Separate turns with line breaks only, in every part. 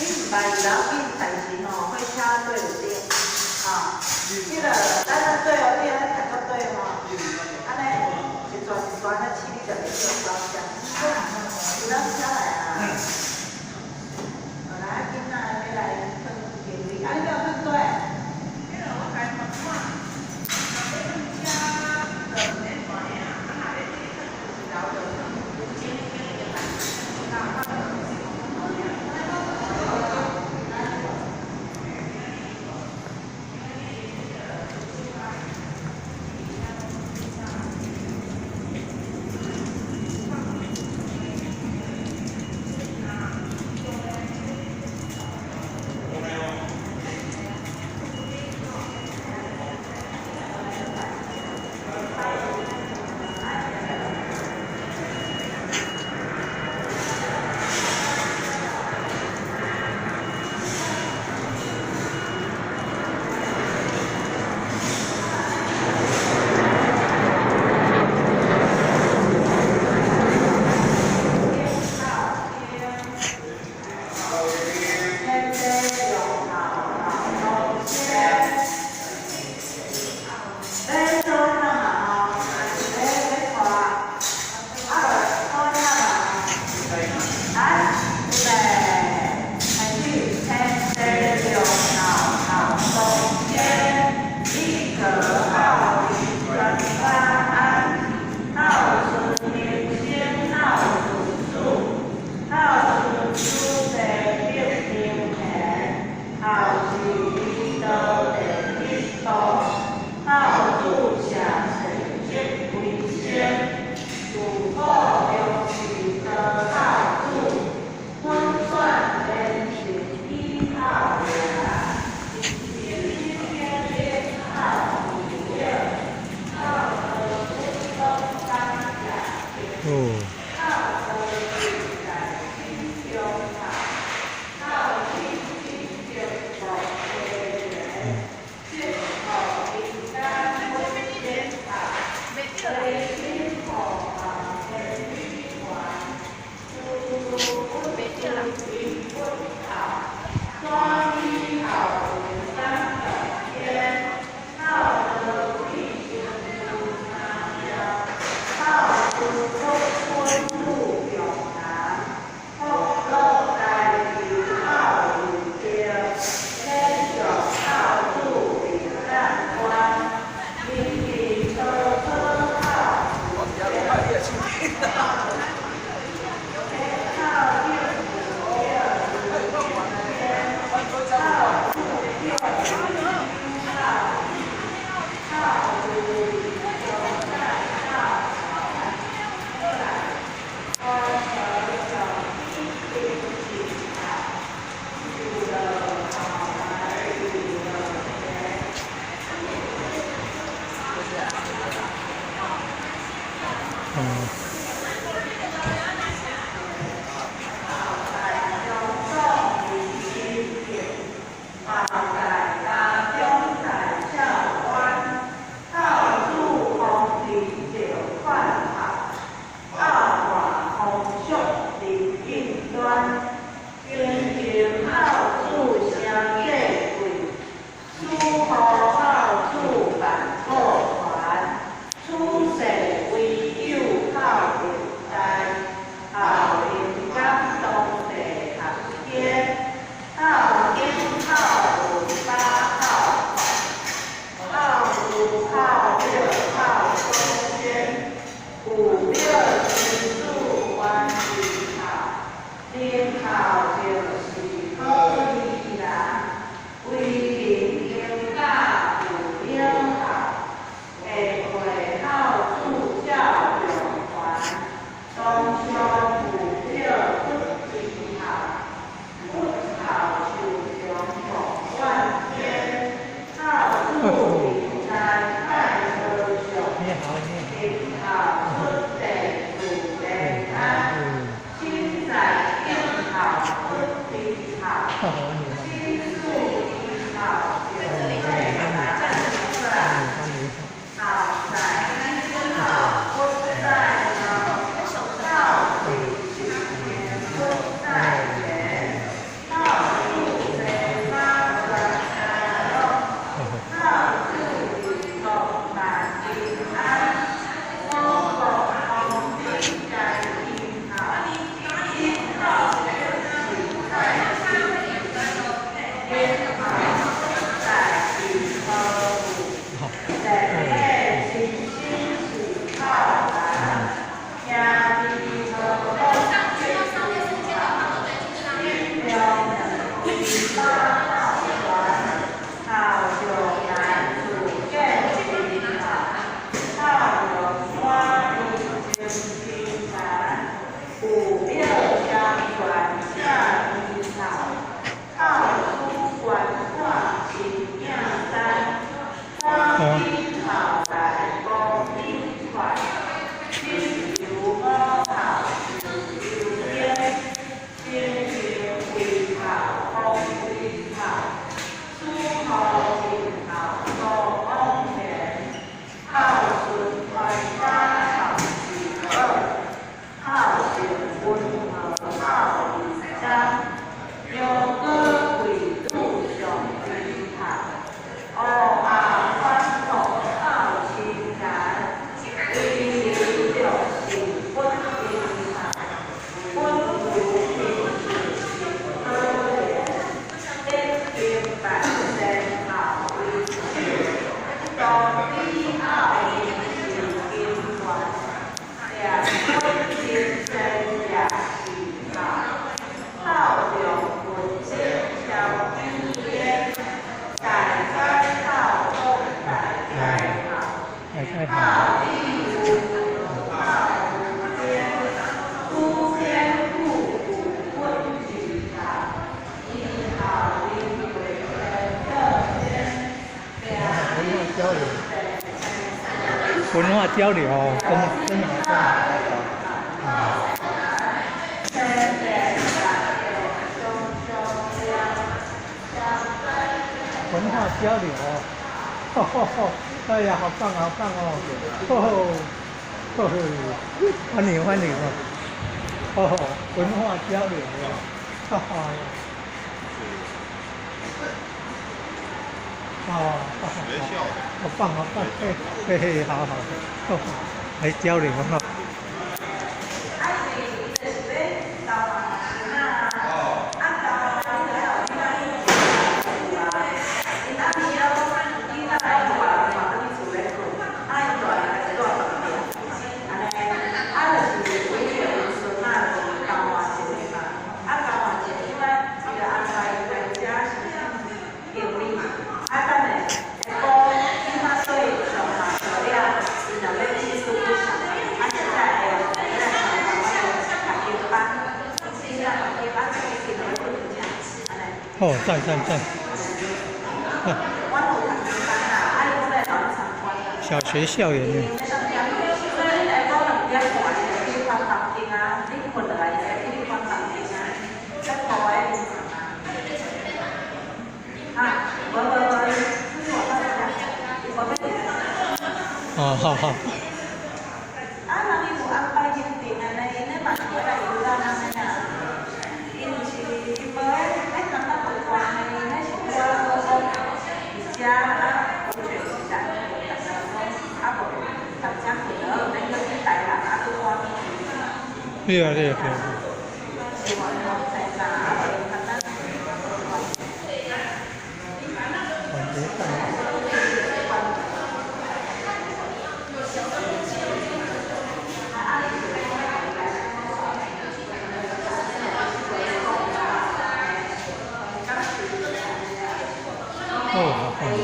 你毋捌二樓緊，但是吼，火車對有頂，吼，彼個咱啊對哦，你安尼讀到對吼，按呢一轉一轉啊，試你就會曉走這。有人車來啊？來，囡仔欲來囥行李，啊，你欲囥佗？
彼個我共伊問看，若欲囥車就毋免帶影，啊若欲去囥一樓就囥有前邊已經來囥到，啊，就是講囥倒。
天地龍頭老祖先，欲做啥嘛吼？欲看，啊，就看啥嘛？來，預備，開始。天地龍頭老祖先，一個孝義全家安，孝順人生孝順子，孝順子弟德明賢，孝是禮道第一步，孝子社世則為先，自古重視多孝子，本選連勝以孝名。
哦。哦。
東鄉父表骨髓孝，骨孝樹
文化交流哦，真的真的好，真的好。
七八九九兩三。
文化交流哦，吼吼吼！哎呀，好棒好棒哦！吼吼，吼吼，歡迎歡迎哦！吼吼，文化交流哦，哈哈。哦，好
學校的。
好棒好棒，嘿嘿嘿，好好，吼，來交流哈。
啊，是伊就是欲交換學生啊，啊交換你就愛予囡仔去厝啊，𪜶暗暝了囡仔來厝啊，嘛轉去厝咧睏，啊𪜶大人就住飯店，按呢，啊就是規個𪜶孫仔就是交換一個嘛，啊交換一個，因為伊就安排伊來遮先行李，啊等下下晡囡仔做上下課了，𪜶若欲去出去上，啊現在會用來參觀讀經班，囡仔讀經班，去就欲睏佇遮，按呢。
哦，讚讚讚！
阮有讀經班啦，啊伊講欲來予阮參觀啦。
小學校園呢？
所以你下晡2點半就去翻房間啊，你睏落來就會去翻房間啊，才顧的眠床啊。啊，無無無，伊出去外口食，伊無欲佇。
哦，好好。
啊，人伊有安排行程的呢，𪜶咧嘛是欲來遊覽按呢啊。𪜶毋是伊無咧咧通當過關的，𪜶咧是拄仔好講佇遮啊，溫泉時代，逐家講啊無，佇遮睏落，免閣去台南啊，閣趕去。
對啊對啊對啊。
是完全在啊，啊無𪜶通當過關。
感覺上。哦，好棒哦！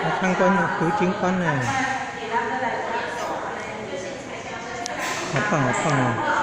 來參觀讀經班呢，好棒好棒哦！